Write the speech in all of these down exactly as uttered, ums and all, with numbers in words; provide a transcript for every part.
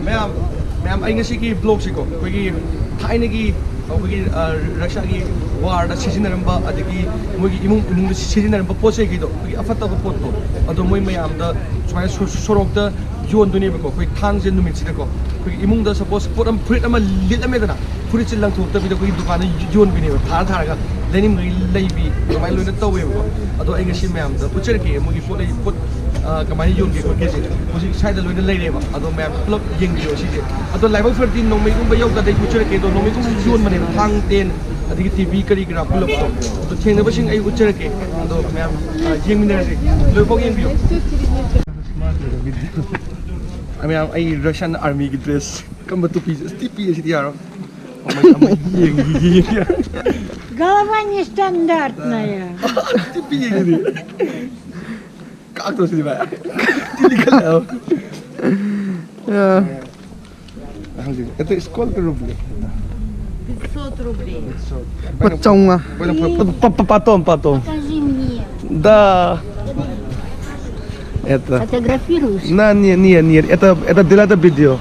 ꯃꯌꯥꯝ, ꯃꯌꯥꯝ, ꯑꯩ ꯉꯁꯤꯒꯤ ꯕ꯭ꯂꯣꯒꯁꯤꯀꯣ, ꯑꯩꯈꯣꯏꯒꯤ ꯊꯥꯏꯅꯒꯤ, ꯑꯩꯈꯣꯏꯒꯤ, ꯑ, ꯔꯛꯁꯥꯒꯤ ꯋꯥꯔꯗ ꯁꯤꯖꯤꯟꯅꯔꯝꯕ, ꯑꯗꯒꯤ ꯃꯣꯏꯒꯤ ꯏꯃꯨꯡ ꯃꯅꯨꯡꯗ ꯁꯤꯖꯤꯟꯅꯔꯝꯕ ꯄꯣꯠ ꯆꯩꯈꯩꯗꯣ, ꯑꯩꯈꯣꯏꯒꯤ ꯑꯐꯠꯇꯕ ꯄꯣꯠꯇꯣ, ꯑꯗꯣ ꯃꯣꯏ ꯃꯌꯥꯝꯗ ꯁꯨꯃꯥꯏꯅ ꯁꯣ-, ꯁꯣꯔꯣꯛꯇ ꯌꯣꯟꯗꯣꯏꯅꯦꯕꯀꯣ꯫ ꯑꯩꯈꯣꯏ ꯊꯥꯡꯖ ꯅꯨꯃꯤꯠꯁꯤꯗꯀꯣ, ꯑꯩꯈꯣꯏꯒꯤ ꯏꯃꯨꯡꯗ ꯁꯄꯣꯁ ꯄꯣꯠ ꯑꯃ, ꯐꯨꯔꯤꯠ ꯑꯃ ꯂꯤꯠꯂꯝꯃꯦꯗꯅ, ꯐꯨꯔꯤꯠꯁꯦ ꯂꯪꯊꯣꯛꯇꯕꯤꯗ ꯑꯩꯈꯣꯏꯒꯤ ꯗꯨꯀꯥꯟꯗ ꯌꯣꯟꯕꯤꯅꯦꯕ, ꯊꯥꯔ ꯊꯥꯔꯒ ꯂꯩꯅꯤꯡꯕꯒꯤ ꯂꯩꯕꯤ, ꯑꯗꯨꯃꯥꯏꯅ ꯂꯣꯏꯅ ꯇꯧꯋꯦꯕꯀꯣ꯫ ꯑꯗꯣ ꯑꯩ ꯉꯁꯤ ꯃꯌꯥꯝꯗ ꯎꯠꯆꯔꯛꯀꯦ, ꯃꯣꯏꯒꯤ ꯄꯣꯠ ꯂꯩ, ꯄꯣꯠ, ꯑ, ꯀꯃꯥꯏꯅ ꯌꯣꯟꯒꯦ ꯈꯣꯠꯀꯦꯁꯦ ꯍꯧꯖꯤꯛ ꯁ꯭ꯋꯥꯏꯗ ꯂꯣꯏꯅ ꯂꯩꯔꯦꯕ꯫ ꯑꯗꯣ ꯃꯌꯥꯝ ꯄꯨꯂꯞ ꯌꯦꯡꯕꯤꯌꯣ ꯁꯤꯁꯦ꯫ ꯑꯗꯣ ꯂꯥꯏꯕꯛ ꯐꯔꯗꯤ ꯅꯣꯡꯃꯩꯒꯨꯝꯕ ꯌꯧꯗ꯭ꯔꯗꯤ ꯑꯩ ꯎꯠꯆꯔꯛꯀꯦ꯫ ꯑꯗꯣ ꯅꯣꯡꯃꯩꯒꯨꯝꯕ ꯌꯣꯟꯕꯅꯦꯕ, ꯊꯥꯡ, ꯇꯦꯟ, ꯑꯗꯒꯤ ꯇꯤꯚꯤ ꯀꯔꯤ ꯀꯔꯥ ꯄꯨꯂꯞ꯫ ꯑꯗꯣ ꯊꯦꯡꯅꯕꯁꯤꯡ ꯑꯩ ꯎꯠꯆꯔꯛꯀꯦ꯫ ꯑꯗꯣ ꯃꯌꯥꯝ, ꯑ, ꯌꯦꯡꯃꯤꯟꯅꯔꯁꯦ, ꯂꯣꯏꯐꯥꯎ ꯌꯦꯡꯕꯤꯌꯣ꯫ ꯃꯌꯥꯝ, ꯑꯩ ꯔꯁꯤꯌꯥꯟ ꯑꯥꯔꯃꯤꯒꯤ ꯗ꯭ꯔꯦꯁ꯫ ꯀꯝꯕ ꯇꯨꯄꯤꯁꯦ? ꯑꯁ, ꯇꯤꯄꯤ ꯑꯁꯤꯗꯤ ꯌꯥꯔꯣꯏ꯫ ꯑꯃ, ꯑꯃ ꯌꯦꯡꯒꯦ, ꯌꯦꯡꯒꯦ꯫ Голова нестандартная. ꯇꯤꯄꯤ ꯌꯦꯡꯒꯦꯗꯤ꯫ ꯀꯥꯛꯇꯧꯁꯤꯗꯤ ꯚꯥꯏ꯫ ꯇꯤꯂꯤ ꯈꯜꯂꯦ꯫ ꯑ꯫ ꯈꯪꯗꯦ꯫ Это сколько рублей? Пятьсот рублей. Пятьсот. По чёму? По, по, по, потом, потом. Покажи мне. Да. Это. Фотографируешь? На, не, не, не. Это, это для этого видео.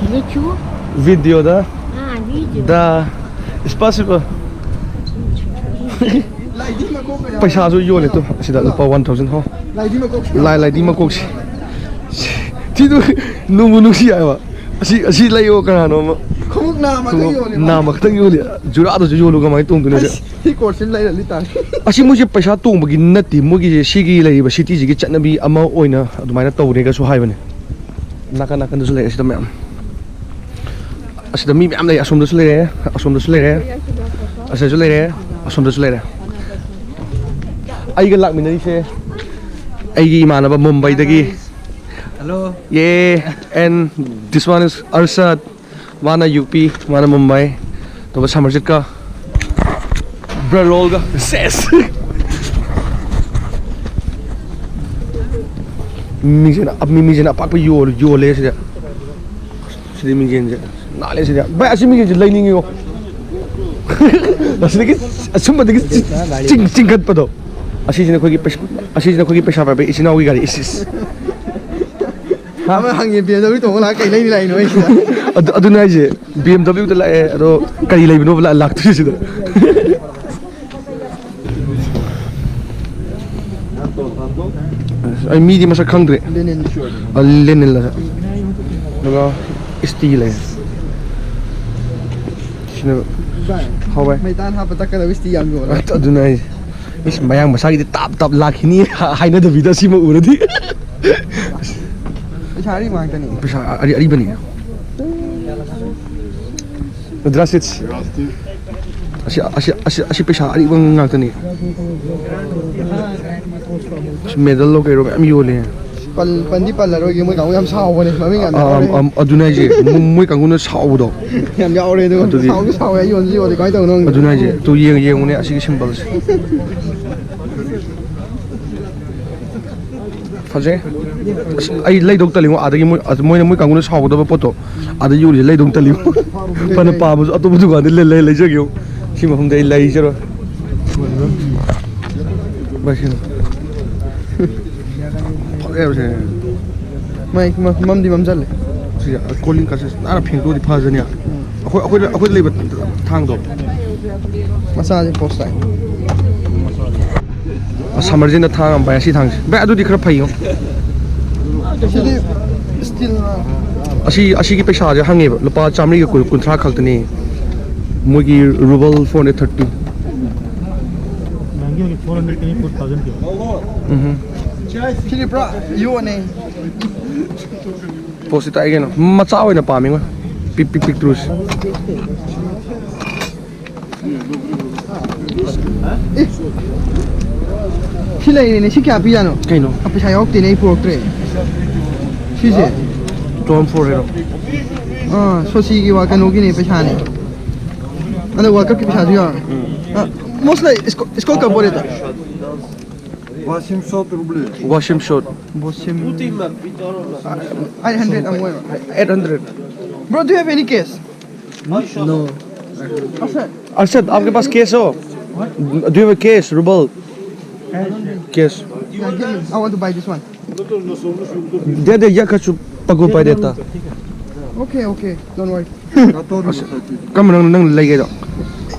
Для чего? Видео, да? А, видео. Да. Спасибо. ꯄꯩꯁꯥꯁꯨ ꯌꯣꯜꯂꯦ ꯇꯨ ꯑꯁꯤꯗ ꯂꯨꯄꯥ one thousand ꯍꯣ꯫ ꯂꯥꯏꯗꯤ ꯃꯀꯣꯛꯁꯤ꯫ ꯂꯥꯏ, ꯂꯥꯏꯗꯤ ꯃꯀꯣꯛꯁꯤ꯫ ꯁꯤꯗꯨ ꯅꯨꯡꯕꯨ ꯅꯨꯡꯁꯤ ꯍꯥꯏꯕ꯫ ꯑꯁꯤ, ꯑꯁꯤ ꯂꯩꯌꯣ ꯀꯅꯥꯅꯣ ꯑꯃ꯫ ꯈꯣꯡꯎꯞ ꯅꯥꯝꯃ ꯈꯛꯇꯪ ꯈꯣꯡꯎꯞ ꯌꯣꯜꯂꯦ꯫ ꯅꯥꯝꯃ ꯈꯛꯇꯪ ꯌꯣꯜꯂꯤ꯫ ꯖꯨꯔꯥꯗꯁꯨ ꯌꯣꯜꯂꯨ ꯀꯃꯥꯏꯅ ꯇꯣꯡꯗꯣꯏꯅꯣ ꯁꯤ? ꯑꯁ, ꯁꯤ ꯀꯣꯔꯁꯁꯤ ꯂꯩꯔ ꯂꯤꯇꯥꯔꯦ꯫ ꯑꯁꯤ ꯃꯣꯏꯁꯦ ꯄꯩꯁꯥ ꯇꯣꯡꯕꯒꯤ ꯅꯠꯇꯦ꯫ ꯃꯣꯏꯒꯤꯁꯦ ꯁꯤꯒꯤ ꯂꯩꯔꯤꯕ ꯁꯤꯇꯤꯁꯤꯒꯤ ꯆꯠꯅꯕꯤ ꯑꯃ ꯑꯣꯏꯅ ꯑꯗꯨꯃꯥꯏꯅ ꯇꯧꯔꯦꯒꯁꯨ ꯍꯥꯏꯕꯅꯦ꯫ ꯅꯥꯀꯟ ꯅꯥꯀꯟꯗꯁꯨ ꯂꯩꯔꯦ ꯁꯤꯗ ꯃꯌꯥꯝ꯫ ꯑꯁꯤꯗ ꯃꯤ ꯃꯌꯥꯝ ꯂꯩ꯫ ꯑꯁꯣꯝꯗꯁꯨ ꯂꯩꯔꯦ, ꯑꯁꯣꯝꯗꯁꯨ ꯂꯩꯔꯦ, ꯑꯁꯤꯗꯁꯨ ꯂꯩꯔꯦ, ꯑꯁꯣꯝꯗꯁꯨ ꯂꯩꯔꯦ꯫ ꯑꯩꯒ ꯂꯥꯛꯃꯤꯟꯅꯔꯤꯁꯦ ꯑꯩꯒꯤ ꯏꯃꯥꯟꯅꯕ ꯃꯨꯝꯕꯥꯏꯗꯒꯤ꯫ Hello. Yeah, and this one is Arshad. ꯃꯥꯅ ꯌꯨ ꯄꯤ, ꯃꯥꯅ ꯃꯨꯝꯕꯥꯏ꯫ ꯑꯗꯨꯒ ꯁꯃꯔꯖꯤꯠꯀ ꯕ꯭ꯔ ꯔꯣꯜꯒ꯫ ꯁꯦꯁ! ꯃꯤꯁꯤꯅ, ꯃꯤ, ꯃꯤꯁꯤꯅ ꯑꯄꯥꯛꯄ ꯌꯣꯜ-, ꯌꯣꯜꯂꯦ ꯁꯤꯗ꯫ ꯁꯤꯗꯤ ꯃꯤꯡꯖꯦꯜꯁꯦ ꯅꯥꯜꯂꯦ ꯁꯤꯗꯤ꯫ ꯚꯥꯏ, ꯑꯁꯤ ꯃꯤꯡꯖꯦꯜꯁꯦ ꯂꯩꯅꯤꯡꯉꯤꯉꯣ꯫ ꯑꯁꯤꯗꯒꯤ, ꯑꯁꯨꯝꯕꯗꯒꯤ ꯆꯤꯡ-, ꯆꯤꯡꯈꯠꯄꯗꯣ꯫ ꯑꯁꯤꯁꯤꯅ ꯑꯩꯈꯣꯏꯒꯤ ꯄꯩꯁꯥ, ꯑꯁꯤꯁꯤꯅ ꯑꯩꯈꯣꯏꯒꯤ ꯄꯩꯁꯥ ꯄꯥꯏꯕ ꯏꯆꯤꯟ ꯏꯅꯥꯎꯒꯤ ꯒꯥꯔꯤ꯫ ꯏꯁ, ꯏꯁ꯫ ꯑꯃ ꯍꯪꯉꯦ, "ꯕꯤ ꯑꯦꯝ ꯗꯕ꯭ꯂꯤꯌꯨ ꯇꯣꯡꯉ ꯂꯥꯛꯑ ꯀꯩ ꯂꯩꯅꯤ ꯂꯥꯛꯏꯅꯣ?" ꯑꯩꯁꯤꯗ꯫ ꯑꯗꯨ-, ꯑꯗꯨꯅ ꯍꯥꯏꯁꯦ, ꯕꯤ ꯑꯦꯝ ꯗꯕ꯭ꯂꯤꯌꯨꯗ ꯂꯥꯛꯑꯦ, ꯑꯗꯣ ꯀꯔꯤ ꯂꯩꯕꯅꯣꯕ ꯂꯥꯛ-, ꯂꯥꯛꯇꯣꯏꯁꯤꯗ? ꯑꯁ, ꯑꯩ ꯃꯤꯗꯤ ꯃꯁꯛ ꯈꯪꯗ꯭ꯔꯦ꯫ ꯂꯦꯅꯤꯟ꯫ ꯑ, ꯂꯦꯅꯤꯟ ꯂꯩꯔꯦ꯫ ꯑꯗꯨꯒ ꯏꯁꯇꯤ ꯂꯩꯔꯦ꯫ ꯁꯤꯅ ꯚꯥꯏ, ꯍꯥꯎ ꯚꯥꯏ꯫ ꯃꯩꯇꯥꯟ ꯍꯥꯞꯄ ꯇꯛꯀꯗꯕ ꯏꯁꯇꯤ ꯌꯥꯝ ꯌꯣꯜꯂꯦ꯫ ꯑꯗꯨꯅ ꯑꯩ, ꯏꯁ, ꯃꯌꯥꯡ ꯃꯆꯥꯒꯤꯗꯤ ꯇꯥꯞ ꯇꯥꯞ ꯂꯥꯛꯈꯤꯅꯤ ꯍꯥꯏꯅꯗꯕꯤꯗ ꯁꯤꯃ ꯎꯔꯗꯤ꯫ ꯄꯩꯁꯥ ꯑꯔꯤꯕ ꯉꯥꯛꯇꯅꯤ꯫ ꯄꯩꯁꯥ ꯑꯔꯤ-, ꯑꯔꯤꯕꯅꯤ꯫ ꯗ꯭ꯔꯥꯁꯤꯠꯁ꯫ ꯑꯁꯤ, ꯑꯁꯤ, ꯑꯁꯤ, ꯑꯁꯤ ꯄꯩꯁꯥ ꯑꯔꯤꯕ ꯉꯥꯛꯇꯅꯤ꯫ ꯑꯁ, ꯃꯦꯗꯜꯂꯣ ꯀꯩꯔꯣ ꯃꯌꯥꯝ ꯌꯣꯜꯂꯦ꯫ ꯄꯟ-, ꯄꯟꯗꯤ ꯄꯜꯂꯔꯣꯏꯒꯦ, ꯃꯣꯏ ꯀꯥꯡꯕꯨ ꯌꯥꯝ ꯁꯥꯎꯕꯅꯦ, ꯃꯃꯤꯡ ꯌꯥꯝ ꯑ, ꯌꯥꯎꯔꯦ꯫ ꯑꯝ, ꯑꯗꯨꯅꯦ ꯍꯥꯏꯁꯦ, ꯃꯣ-, ꯃꯣꯏ ꯀꯥꯡꯕꯨꯅ ꯁꯥꯎꯕꯗꯣ꯫ ꯌꯥꯝ ꯌꯥꯎꯔꯦ, ꯑꯗꯨꯒ ꯑꯗꯨꯗꯤ ꯁꯥꯎꯁꯨ ꯁꯥꯎꯋꯦ, ꯌꯣꯟꯁꯨ ꯌꯣꯜꯂꯦ, ꯀꯃꯥꯏꯅ ꯇꯧꯕꯅꯣ ꯈꯪꯗꯦ꯫ ꯑꯗꯨꯅꯦ ꯍꯥꯏꯁꯦ, ꯇꯨ ꯌꯦꯡ-, ꯌꯦꯡꯉꯨꯅꯦ ꯑꯁꯤꯒꯤ ꯁꯤꯝꯕꯜꯁꯦ꯫ ꯐꯖꯩ꯫ ꯑꯁ, ꯑꯩ ꯂꯩꯗꯧ ꯇꯜꯂꯤꯉꯣ, ꯑꯗꯒꯤ ꯃꯣꯏ, ꯑꯗ ꯃꯣꯏꯅ, ꯃꯣꯏ ꯀꯥꯡꯕꯨꯅ ꯁꯥꯎꯒꯗꯕ ꯄꯣꯠꯇꯣ ꯑꯗ ꯌꯣꯜꯂꯤꯁꯦ ꯂꯩꯗꯧ ꯇꯜꯂꯤꯉꯣ꯫ ꯐꯅ ꯄꯥꯝꯃꯁꯨ ꯑꯇꯣꯞꯄ ꯗꯨꯀꯥꯟꯗ ꯂꯩ-, ꯂꯩ-, ꯂꯩꯖꯒꯦꯉꯣ꯫ ꯁꯤ ꯃꯐꯝꯗ ꯑꯩ ꯂꯩꯖꯔꯣꯏ꯫ ꯚꯥꯏ, ꯁꯤꯅ꯫ ꯐꯖꯩꯕ ꯁꯦ꯫ ꯃꯩ ꯃ-, ꯃꯝꯗꯤ ꯃꯝꯖꯜꯂꯦ꯫ ꯁꯤ ꯀꯣꯂꯤꯡ ꯀꯥꯁꯦ ꯅꯥꯟꯅ ꯐꯦꯡꯗꯣꯛꯑꯗꯤ ꯐꯖꯅꯤ꯫ ꯑꯩꯈꯣꯏ, ꯑꯩꯈꯣꯏꯗ, ꯑꯩꯈꯣꯏꯗ ꯂꯩꯕ ꯊꯥꯡꯗꯣ꯫ ꯃꯆꯥꯁꯦ ꯄꯣꯁ ꯇꯥꯏ꯫ ꯑꯁ, ꯁꯝꯃꯔꯁꯤꯅ ꯊꯥꯡ ꯑꯃ ꯄꯥꯏ, ꯑꯁꯤ ꯊꯥꯡꯁꯦ꯫ ꯚꯥꯏ, ꯑꯗꯨꯗꯤ ꯈꯔ ꯐꯩꯌꯣ꯫ ꯁꯤꯗꯤ ꯁ꯭ꯇꯤꯜ꯫ ꯑꯁꯤ, ꯑꯁꯤꯒꯤ ꯄꯩꯁꯥꯁꯦ ꯍꯪꯉꯦꯕ, ꯂꯨꯄꯥ ꯆꯥꯝꯃꯔꯤꯒ ꯀꯨꯟ, ꯀꯨꯟꯊ꯭ꯔꯥ ꯈꯛꯇꯅꯤ꯫ ꯃꯣꯏꯒꯤ ꯔꯨꯕꯜ ꯐꯣꯔ ꯍꯟꯗ꯭ꯔꯦꯠ ꯊꯥꯔꯇꯤ꯫ ꯃꯍꯪꯒꯤ ꯑꯣꯏꯒꯦ, ꯐꯣꯔ ꯍꯟꯗ꯭ꯔꯦꯠ ꯀꯅꯤ, ꯐꯣꯔ ꯊꯥꯎꯖꯟ ꯄꯤꯌꯣ꯫ ꯎꯝ꯫ ꯁꯤꯗꯤ ꯄꯨꯔꯥ ꯌꯣꯅꯦ꯫ ꯄꯣꯠꯁꯤ ꯇꯥꯛꯏ ꯀꯩꯅꯣ꯫ ꯃꯆꯥ ꯑꯣꯏꯅ ꯄꯥꯝꯃꯤꯉꯣ꯫ ꯄꯤꯛ, ꯄꯤꯛ, ꯄꯤꯛꯇ꯭ꯔꯨꯁꯤ꯫ ꯑꯦ, ꯁꯤ ꯂꯩꯔꯦꯅꯦ꯫ ꯁꯤ ꯀꯌꯥ ꯄꯤꯖꯥꯠꯅꯣ? ꯀꯩꯅꯣ? ꯑ, ꯄꯩꯁꯥ ꯌꯥꯎꯔꯛꯇꯦꯅꯦ, ꯑꯩ ꯄꯨꯔꯛꯇ꯭ꯔꯦ꯫ ꯁꯤꯁꯦ? ꯇꯨ ꯊꯥꯎꯖꯟ ꯐꯣꯔ ꯍꯥꯏꯔꯣ? ꯑꯥ, ꯁꯣꯁꯤꯒꯤ ꯋꯥ-, ꯀꯩꯅꯣꯒꯤꯅꯦ, ꯄꯩꯁꯥꯅꯦ꯫ ꯑꯗꯣ ꯋꯥꯔꯜ ꯀꯞꯀꯤ ꯄꯩꯁꯥꯁꯨ ꯌꯥꯎꯔꯦ꯫ ꯎꯝ꯫ ꯑ, ꯃꯣꯁ ꯂꯩ, ꯏꯁꯀꯣ-, ꯏꯁꯀꯣꯔ ꯀꯞ ꯕꯣꯔꯦꯇ꯫ Восемьсот рублей. Восемьсот. восемь. Eight hundred ꯑꯃ ꯑꯣꯏꯕ꯫ Eight hundred. Bro, do you have any cash? No. Arshad, आपके पास कैश हो? Do you have a cash, ruble? Cash. Yeah, give me. I want to buy this one. ꯗꯦ ꯗꯦ, ꯌꯥ ꯈꯔꯁꯨ ꯄꯒꯣ ꯄꯥꯏ data. Okay, okay, don't worry. ꯀꯔꯝꯕ ꯅꯪ, ꯅꯪ ꯂꯩꯒꯦꯗꯣ?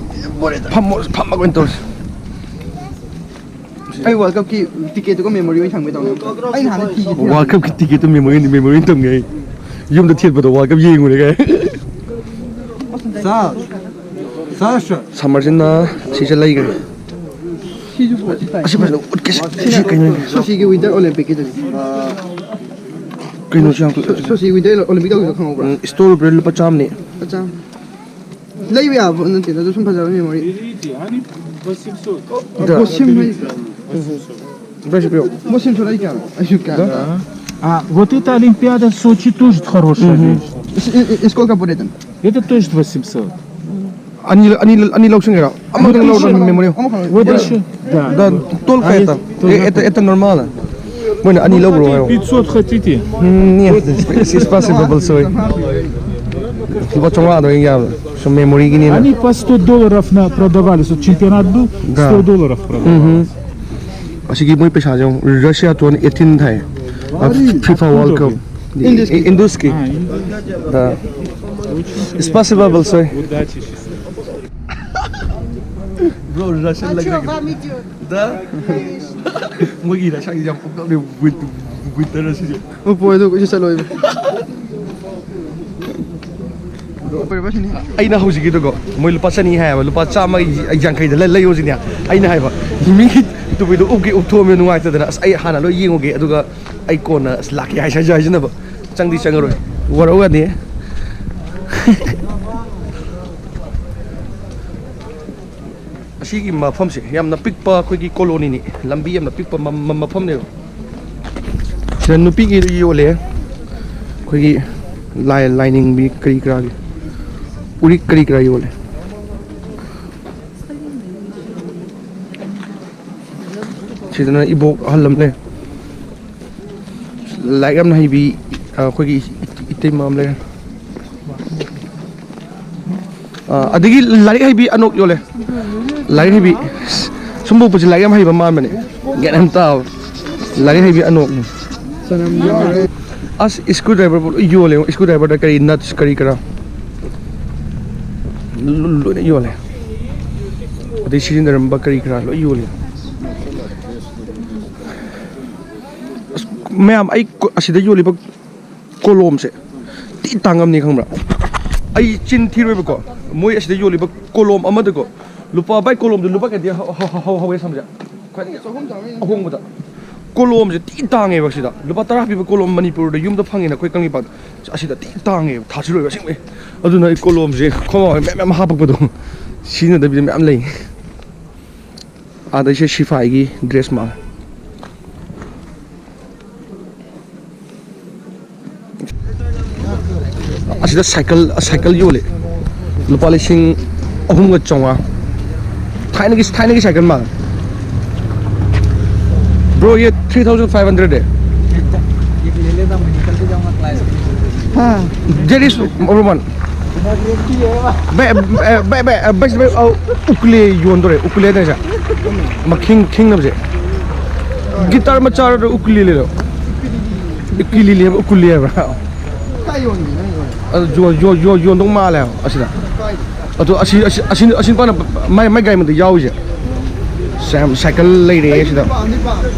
ꯐꯝꯃꯣ, ꯐꯝꯃꯒ ꯑꯣꯏꯅ ꯇꯧꯔꯁꯤ꯫ ꯑꯩ World Cupꯀꯤ ticketꯇꯨꯒ memory ꯑꯣꯏꯅ ꯊꯝꯒꯦ ꯇꯧꯅꯤ꯫ ꯑꯩꯅ ꯍꯥꯟꯅ ꯊꯤꯒꯦ ꯊꯤꯔꯝꯃꯦ꯫ World Cupꯀꯤ ticketꯇꯨ memory, memory ꯑꯣꯏꯅ ꯊꯝꯒꯦ ꯑꯩ꯫ ꯌꯨꯝꯗ ꯊꯦꯠꯄꯗꯣ World Cup ꯌꯦꯡꯉꯨꯔꯦ ꯀꯥꯏ꯫ ꯁꯥ-, ꯁꯥꯁꯥ꯫ Summerꯁꯤꯅ ꯁꯤꯁꯦ ꯂꯩꯈ꯭ꯔꯦ꯫ ꯁꯤꯁꯨ ꯄꯣꯠꯁꯤ ꯇꯥꯏ꯫ ꯑꯁꯤ ꯐꯖꯅ ꯎꯠꯀꯦꯁꯦ꯫ ꯁꯤ ꯀꯩꯅꯣ? ꯁꯣꯁꯤꯒꯤ Winter Olympicꯀꯤꯗꯨꯅꯤ꯫ ꯀꯩꯅꯣꯁꯨ ꯌꯥꯝ ꯁꯣ-, ꯁꯣꯁꯤ Winter Olympic ꯇꯧꯕꯗꯣ ꯈꯪꯍꯧꯕ꯭ꯔꯥ? ꯎꯝ, store ꯂꯨꯄꯥ ꯆꯥꯝꯃꯅꯤ꯫ ꯂꯨꯄꯥ ꯆꯥꯝꯃ꯫ ꯂꯩꯕ ꯌꯥꯕ ꯄꯣꯠ ꯅꯠꯇꯦꯗ, ꯑꯗꯨ ꯁꯨꯝ ꯐꯖꯕ memory꯫ Берите, они восемьсот. Да. восемь. восемьсот. Дальше пьём. восемьсот ꯂꯩ ꯀꯌꯥꯅꯣ? ꯑꯩꯁꯨ ꯀꯌꯥ? Да. А, вот эта Олимпиада в Сочи тоже хорошая вещь. И, и, и сколько будет это? Это тоже восемьсот. ꯑꯅꯤ, ꯑꯅꯤ, ꯑꯅꯤ ꯂꯧꯁꯤꯟꯒꯦꯔꯣ? ꯑꯃꯈꯛꯇꯪ ꯂꯧꯔꯣ, memory꯫ ꯑꯃꯈꯛ꯫ Вот ещё, да. Да, только это. Это, это нормально. ꯃꯣꯏꯅ ꯑꯅꯤ ꯂꯧꯈ꯭ꯔꯣ ꯍꯥꯏꯌꯣ꯫ Пятьсот хотите? ꯎꯝ, нет, спасибо большое. ꯂꯨꯄꯥ ꯆꯥꯝꯃꯉꯥꯗꯣ ꯑꯩ ꯌꯥꯕ꯫ ꯁꯨꯝ memoryꯒꯤꯅꯤꯅ꯫ Они по сто долларов на продавались. Вот чемпионат был, да, сто долларов продавались. Мгм. ꯑꯁꯤꯒꯤ ꯃꯣꯏ ꯄꯩꯁꯥꯁꯦ ꯌꯦꯡꯉꯨ, Russia two thousand eighteen ꯊꯥꯏ꯫ FIFA World Cup. Индийский. Индийский. Да. Спасибо большое. Удачи, счастливо. Bro, Russian. А чё, вам идёт? Да? Конечно. ꯃꯣꯏꯒꯤ Russianꯒꯤ ꯌꯥꯝ ꯄꯛꯅꯕꯅꯦ, win-, winter ꯑꯁꯤꯁꯦ꯫ ꯎꯄꯣꯏꯗꯣ ꯀꯩꯁꯨ ꯆꯠꯂꯣꯏꯕ꯫ ꯑꯩꯅ ꯍꯧꯖꯤꯛꯀꯤꯗꯨꯀꯣ, ꯃꯣꯏ ꯂꯨꯄꯥ ꯆꯅꯤ ꯍꯥꯏꯌꯦꯕ, ꯂꯨꯄꯥ ꯆꯥꯝꯃ ꯌꯥꯡꯈꯩꯗ ꯂꯩ-, ꯂꯩꯌꯣ ꯁꯤꯅꯦ ꯑꯩꯅ ꯍꯥꯏꯕ꯫ ꯃꯤꯒꯤ ꯇꯨꯄꯤꯗꯣ ꯎꯞꯀꯦ ꯎꯞꯊꯣꯛꯑꯝꯃꯦ ꯅꯨꯡꯉꯥꯏꯇꯗꯅ, ꯑꯁ, ꯑꯩ ꯍꯥꯟꯅ ꯂꯣꯏ ꯌꯦꯡꯉꯨꯒꯦ, ꯑꯗꯨꯒ ꯑꯩ ꯀꯣꯟꯅ, ꯑꯁ, ꯂꯥꯛꯀꯦ ꯍꯥꯏꯁꯦ ꯍꯥꯏꯖꯤꯟꯅꯕ꯫ ꯆꯪꯗꯤ ꯆꯪꯉꯔꯣꯏ, ꯋꯥꯔꯧꯒꯅꯤ꯫ ꯑꯁꯤꯒꯤ ꯃꯐꯝꯁꯦ ꯌꯥꯝꯅ ꯄꯤꯛꯄ ꯑꯩꯈꯣꯏꯒꯤ colonyꯅꯤ, ꯂꯝꯕꯤ ꯌꯥꯝꯅ ꯄꯤꯛꯄ ꯃ-, ꯃ-, ꯃꯐꯝꯅꯦꯕ꯫ ꯁꯤꯗ ꯅꯨꯄꯤꯒꯤ ꯌꯣꯜꯂꯦ, ꯑꯩꯈꯣꯏꯒꯤ ꯂꯥꯏ, ꯂꯥꯏꯅꯤꯡꯕꯤ ꯀꯔꯤ ꯀꯔꯥꯒꯤ ꯎꯔꯤꯛ ꯀꯔꯤ ꯀꯔꯥ ꯌꯣꯜꯂꯦ꯫ ꯁꯤꯗꯅ ꯏꯕꯣꯛ ꯑꯍꯜ ꯑꯃ ꯂꯩ꯫ ꯂꯥꯏꯔꯤꯛ ꯌꯥꯝꯅ ꯍꯩꯕꯤ, ꯑ, ꯑꯩꯈꯣꯏꯒꯤ ꯏ-, ꯏꯇꯩꯃ ꯑꯃ ꯂꯩꯔꯦ꯫ ꯑ, ꯑꯗꯒꯤ ꯂꯥꯏꯔꯤꯛ ꯍꯩꯕꯤ ꯑꯅꯣꯛ ꯌꯣꯜꯂꯦ꯫ ꯂꯥꯏꯔꯤꯛ ꯍꯩꯕꯤ, ꯁꯨꯝꯕ ꯎꯕꯁꯦ ꯂꯥꯏꯔꯤꯛ ꯌꯥꯝ ꯍꯩꯕ ꯃꯥꯟꯕꯅꯦ꯫ ꯒ꯭ꯌꯥꯟ ꯌꯥꯝ ꯇꯥꯕ꯫ ꯂꯥꯏꯔꯤꯛ ꯍꯩꯕꯤ ꯑꯅꯣꯛ꯫ ꯑꯁ, ꯁ꯭ꯀ꯭ꯔꯨ ꯗ꯭ꯔꯥꯏꯚꯔ ꯂꯣꯏ ꯌꯣꯜꯂꯦ꯫ ꯁ꯭ꯀ꯭ꯔꯨ ꯗ꯭ꯔꯥꯏꯚꯔꯗ ꯀꯔꯤ, ꯅꯠꯁ ꯀꯔꯤ ꯀꯔꯥ ꯂꯣ-, ꯂꯣꯏꯅ ꯌꯣꯜꯂꯦ꯫ ꯑꯗꯩ ꯁꯤꯖꯤꯟꯅꯔꯝꯕ ꯀꯔꯤ ꯀꯔꯥ ꯂꯣꯏ ꯌꯣꯜꯂꯦ꯫ ꯑꯁ, ꯃꯌꯥꯝ, ꯑꯩ ꯀꯣ-, ꯑꯁꯤꯗ ꯌꯣꯜꯂꯤꯕ ꯀꯣꯂꯣꯝꯁꯦ ꯊꯤ ꯇꯥꯡꯉꯝꯅꯤ, ꯈꯪꯕ꯭ꯔꯥ? ꯑꯩ ꯆꯤꯟ ꯊꯤꯔꯣꯏꯕꯀꯣ, ꯃꯣꯏ ꯑꯁꯤꯗ ꯌꯣꯜꯂꯤꯕ ꯀꯣꯂꯣꯝ ꯑꯃꯗꯀꯣ, ꯂꯨꯄꯥ, ꯚꯥꯏ, ꯀꯣꯂꯣꯝꯗꯨ ꯂꯨꯄꯥ ꯀꯌꯥꯗꯤ ꯍꯧ-, ꯍꯧ-, ꯍꯧ-, ꯍꯧꯒꯦ ꯁꯝꯁꯦ? ꯈ꯭ꯋꯥꯏꯗꯒꯤ ꯑꯍꯣꯡꯕꯗ꯫ ꯀꯣꯂꯣꯝꯁꯦ ꯊꯤ ꯇꯥꯡꯉꯦꯕ ꯁꯤꯗ꯫ ꯂꯨꯄꯥ ꯇꯔꯥ ꯄꯤꯕ ꯀꯣꯂꯣꯝ ꯃꯅꯤꯄꯨꯔꯗ ꯌꯨꯝꯗ ꯐꯪꯉꯦꯅ ꯑꯩꯈꯣꯏ ꯀꯪꯂꯩꯄꯥꯛꯇ꯫ ꯑꯁꯤꯗ ꯊꯤ ꯇꯥꯡꯉꯦꯕ, ꯊꯥꯖꯔꯣꯏꯕ ꯑꯁꯦꯡꯕꯩ꯫ ꯑꯗꯨꯅ ꯑꯩ ꯀꯣꯂꯣꯝꯁꯦ ꯑꯩꯈꯣꯏ ꯃꯥ ꯍꯣꯏ ꯃꯌꯥꯝ ꯃꯌꯥꯝ ꯍꯥꯞꯄꯛꯄꯗꯣ ꯁꯤꯖꯤꯟꯅꯗꯕꯤꯗ ꯃꯌꯥꯝ ꯂꯩ꯫ ꯑꯥꯗꯩꯁꯦ ꯁꯤꯐꯥꯏꯒꯤ ꯗ꯭ꯔꯦꯁ ꯃꯥꯜꯂꯦ꯫ ꯑꯁꯤꯗ ꯁꯥꯏꯀꯜ, ꯁꯥꯏꯀꯜ ꯌꯣꯜꯂꯤ꯫ ꯂꯨꯄꯥ ꯂꯤꯁꯤꯡ ꯑꯍꯨꯝꯒ ꯆꯥꯝꯃꯉꯥ꯫ ꯊꯥꯏꯅꯒꯤ, ꯊꯥꯏꯅꯒꯤ ꯁꯥꯏꯀꯜ ꯃꯥꯜꯂꯦ꯫ Bro, ये three thousand five hundred है। एक ले लेता, मैं निकल के जाऊंगा क्लास। हाँ। There is Roman. ꯚꯥꯏ, ꯚꯥꯏ, ꯚꯥꯏ, ꯚꯥꯏ, ꯚꯥꯏ, ꯑꯧ, ꯎꯀꯂꯦ ꯌꯣꯟꯗꯣꯔꯦ, ꯎꯀꯂꯦ ꯍꯥꯏꯗꯥꯏꯅꯦ? ꯃꯈꯤꯡ ꯈꯤꯡꯅꯕꯁꯦ꯫ ꯒꯤꯇꯥꯔ ꯃꯆꯥꯔꯣ, ꯎꯀꯂꯦꯂꯦꯔꯣ? ꯎꯀꯂꯦꯂꯦ ꯍꯥꯏꯕ, ꯎꯀꯂꯦ ꯍꯥꯏꯕ꯭ꯔꯥ? ꯀꯥꯏ ꯌꯣꯟꯒꯦ ꯅꯪ ꯌꯣꯟ-, ꯑꯗꯨ ꯌꯣ-, ꯌꯣ-, ꯌꯣ-, ꯌꯣꯟꯗꯧ ꯃꯥꯜꯂꯦ ꯍꯥꯏꯕ ꯑꯁꯤꯗ꯫ ꯀꯥꯏꯗ? ꯑꯗꯣ ꯑꯁꯤ, ꯑꯁꯤ, ꯑꯁꯤ, ꯑꯁꯤ ꯅꯨꯄꯥꯅ ꯃꯥꯏ, ꯃꯥꯏ ꯒꯥꯔꯤ ꯃꯊꯛꯇ ꯌꯥꯎꯔꯤꯁꯦ꯫ ꯁꯥꯏ-, ꯁꯥꯏꯀꯜ ꯂꯩꯔꯦ ꯑꯩ ꯁꯤꯗ꯫ ꯄꯥꯝꯗꯤ ꯄꯥꯝꯃꯦ꯫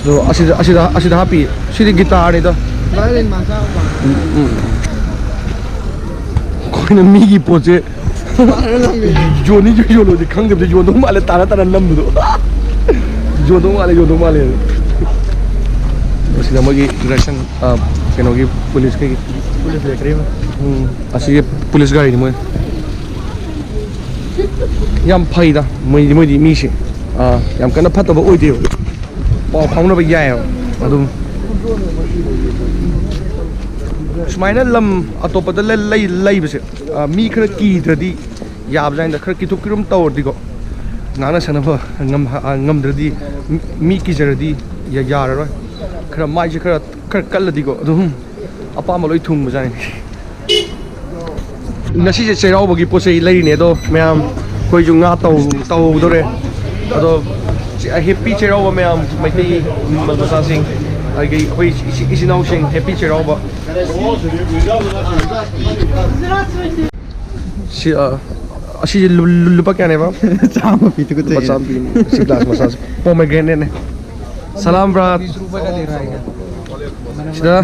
ꯑꯗꯣ ꯑꯁꯤꯗ, ꯑꯁꯤꯗ, ꯑꯁꯤꯗ ꯍꯥꯞꯄꯤ꯫ ꯁꯤꯗꯤ ꯒꯤꯇꯥꯔꯅꯤꯗ꯫ ꯚꯥꯏꯑꯣꯂꯤꯟ ꯃꯆꯥ ꯄꯥꯝꯃꯦ꯫ ꯎꯝ, ꯎꯝ꯫ ꯑꯩꯈꯣꯏꯅ ꯃꯤꯒꯤ ꯄꯣꯠꯁꯦ ꯌꯣꯟꯅꯤ ꯌꯣꯜꯂꯣꯏꯗꯤ ꯈꯪꯗꯕꯗ ꯌꯣꯟꯗꯧ ꯃꯥꯜꯂꯦ, ꯇꯥꯅ ꯇꯥꯅ ꯅꯝꯕꯗꯣ꯫ ꯌꯣꯟꯗꯧ ꯃꯥꯜꯂꯦ, ꯌꯣꯟꯗꯧ ꯃꯥꯜꯂꯦ꯫ ꯑꯁꯤꯗ ꯃꯣꯏꯒꯤ ꯔꯦꯁꯟ, ꯑ, ꯀꯩꯅꯣꯒꯤ ꯄꯨꯂꯤꯁꯀꯤ꯫ ꯄꯨꯂꯤꯁ ꯂꯦꯇ꯭ꯔꯤ ꯑꯃ꯫ ꯎꯝ, ꯑꯁꯤꯒꯤ ꯄꯨꯂꯤꯁ ꯒꯥꯔꯤꯅꯤ ꯃꯣꯏ꯫ ꯌꯥꯝ ꯐꯩꯗ, ꯃꯣꯏꯗꯤ, ꯃꯣꯏꯗꯤ ꯃꯤꯁꯦ, ꯑ, ꯌꯥꯝ ꯀꯟꯅ ꯐꯠꯇꯕ ꯑꯣꯏꯗꯦꯕ꯫ ꯄꯥꯎ ꯐꯥꯎꯅꯕ ꯌꯥꯏꯑꯕ ꯑꯗꯨꯝ꯫ ꯁꯨꯃꯥꯏꯅ ꯂꯝ ꯑꯇꯣꯞꯄꯗ ꯂꯩ-, ꯂꯩ-, ꯂꯩꯕꯁꯦ, ꯑ, ꯃꯤ ꯈꯔ ꯀꯤꯗ꯭ꯔꯗꯤ ꯌꯥꯕꯖꯥꯠꯅꯤꯗ꯫ ꯈꯔ ꯀꯤꯊꯣꯛ ꯀꯤꯔꯨꯝ ꯇꯧꯔꯗꯤꯀꯣ, ꯉꯥꯡꯅ ꯁꯛꯅꯕ ꯉꯝ-, ꯑ, ꯉꯝꯗ꯭ꯔꯗꯤ, ꯃꯤ, ꯃꯤ ꯀꯤꯖꯔꯗꯤ ꯌꯥ-, ꯌꯥꯔꯔꯣꯏ꯫ ꯈꯔ ꯃꯥꯏꯁꯦ ꯈꯔ, ꯈꯔ ꯀꯜꯂꯗꯤꯀꯣ, ꯑꯗꯨꯝ ꯑꯄꯥꯝꯕ ꯂꯣꯏ ꯊꯨꯡꯕꯖꯥꯠꯅꯤ꯫ ꯉꯁꯤꯁꯦ ꯆꯩꯔꯥꯎꯕꯒꯤ ꯄꯣꯠ ꯆꯩ ꯂꯩꯔꯤꯅꯦ ꯑꯗꯣ ꯃꯌꯥꯝ, ꯑꯩꯈꯣꯏꯁꯨ ꯉꯥ ꯇꯧ-, ꯇꯧꯍꯧꯗꯣꯔꯦ꯫ ꯑꯗꯣ ꯆꯦ-, ꯍꯦꯄꯤ ꯆꯩꯔꯥꯎꯕ ꯃꯌꯥꯝ ꯃꯩꯇꯩ ꯃꯆꯥꯁꯤꯡ꯫ ꯑꯩꯈꯣꯏ ꯏꯆꯤ- ꯏꯆꯤꯟ ꯏꯅꯥꯎꯁꯤꯡ ꯍꯦꯄꯤ ꯆꯩꯔꯥꯎꯕ꯫ ꯁꯤ ꯑ, ꯑꯁꯤꯁꯦ ꯂꯨ- ꯂꯨ- ꯂꯨꯄꯥ ꯀꯌꯥꯅꯦꯕ? ꯆꯥꯝꯃ ꯄꯤꯊꯣꯛꯀꯗꯣꯏꯅꯦ꯫ ꯂꯨꯄꯥ ꯆꯥꯝꯃ ꯄꯤꯅꯤ꯫ ꯁꯤ ꯒ꯭ꯂꯥꯁ ꯃꯆꯥꯁꯦ ꯄꯣꯃꯦꯒ꯭ꯔꯦꯅꯦꯠꯅꯦ꯫ ꯁꯂꯥꯝ ꯕ꯭ꯔꯥ꯫ ꯁꯤꯗ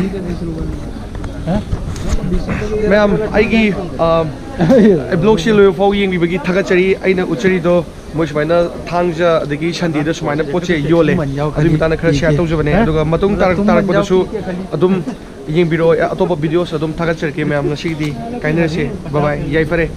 ꯃꯌꯥꯝ ꯑꯩꯒꯤ ꯑ, ꯕ꯭ꯂꯣꯒꯁꯤ ꯂꯣꯏꯕ ꯐꯥꯎ ꯌꯦꯡꯕꯤꯕꯒꯤ ꯊꯥꯒꯠꯆꯔꯤ꯫ ꯑꯩꯅ ꯎꯠꯆꯔꯤꯗꯣ ꯃꯣꯏ ꯁꯨꯃꯥꯏꯅ ꯊꯥꯡꯖ ꯑꯗꯒꯤ ꯁꯟꯗꯦꯗ ꯁꯨꯃꯥꯏꯅ ꯄꯣꯠꯁꯦ ꯌꯣꯜꯂꯦ꯫ ꯑꯗꯨꯒꯤ ꯃꯇꯥꯡꯗ ꯈꯔ ꯁꯤꯌꯥꯔ ꯇꯧꯖꯕꯅꯦ꯫ ꯑꯗꯨꯒ ꯃꯇꯨꯡ ꯇꯥꯔꯛ- ꯇꯥꯔꯛꯄꯗꯁꯨ ꯑꯗꯨꯝ ꯌꯦꯡꯕꯤꯔꯛꯑꯣ꯫ ꯑꯇꯣꯞꯄ ꯚꯤꯗꯤꯑꯣꯁ ꯑꯗꯨꯝ ꯊꯥꯒꯠꯆꯔꯛꯀꯦ ꯃꯌꯥꯝ꯫ ꯉꯁꯤꯒꯤꯗꯤ ꯀꯥꯏꯅꯔꯁꯦ꯫ ꯕꯥꯏ ꯕꯥꯏ꯫ ꯌꯥꯏꯐꯔꯦ꯫